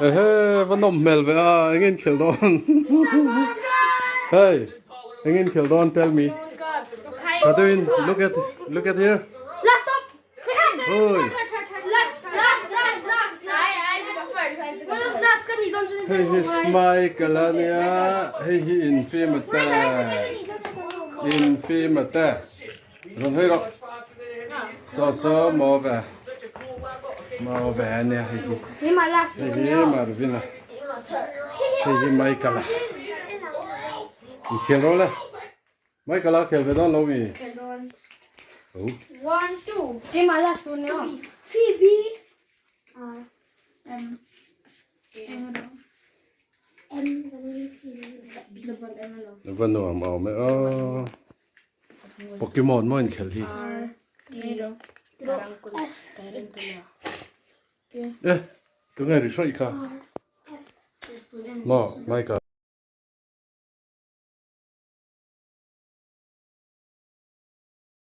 Ehe va nawm hmel ve a eng in khelh dawn hei eng in khelh dawn tell me tha deuhin look at look at here oi hei hi smike a nia hei hi infim attack infim attack Rawn hawi rawh. Saw saw maw ve. Maw ve ania hei hi. Hei hi Marvin a. Hei hi Michael a. Inkhel rawh le. Michael a khel ve dawn lo mi? Khel dawn. Oh. 1 2. Keimah last dawn nia. 3 B R M M Va nuam awm e aw. Pokemon maw inkhelh hi? E, tunge ri hrawih kha? Maw, Michael.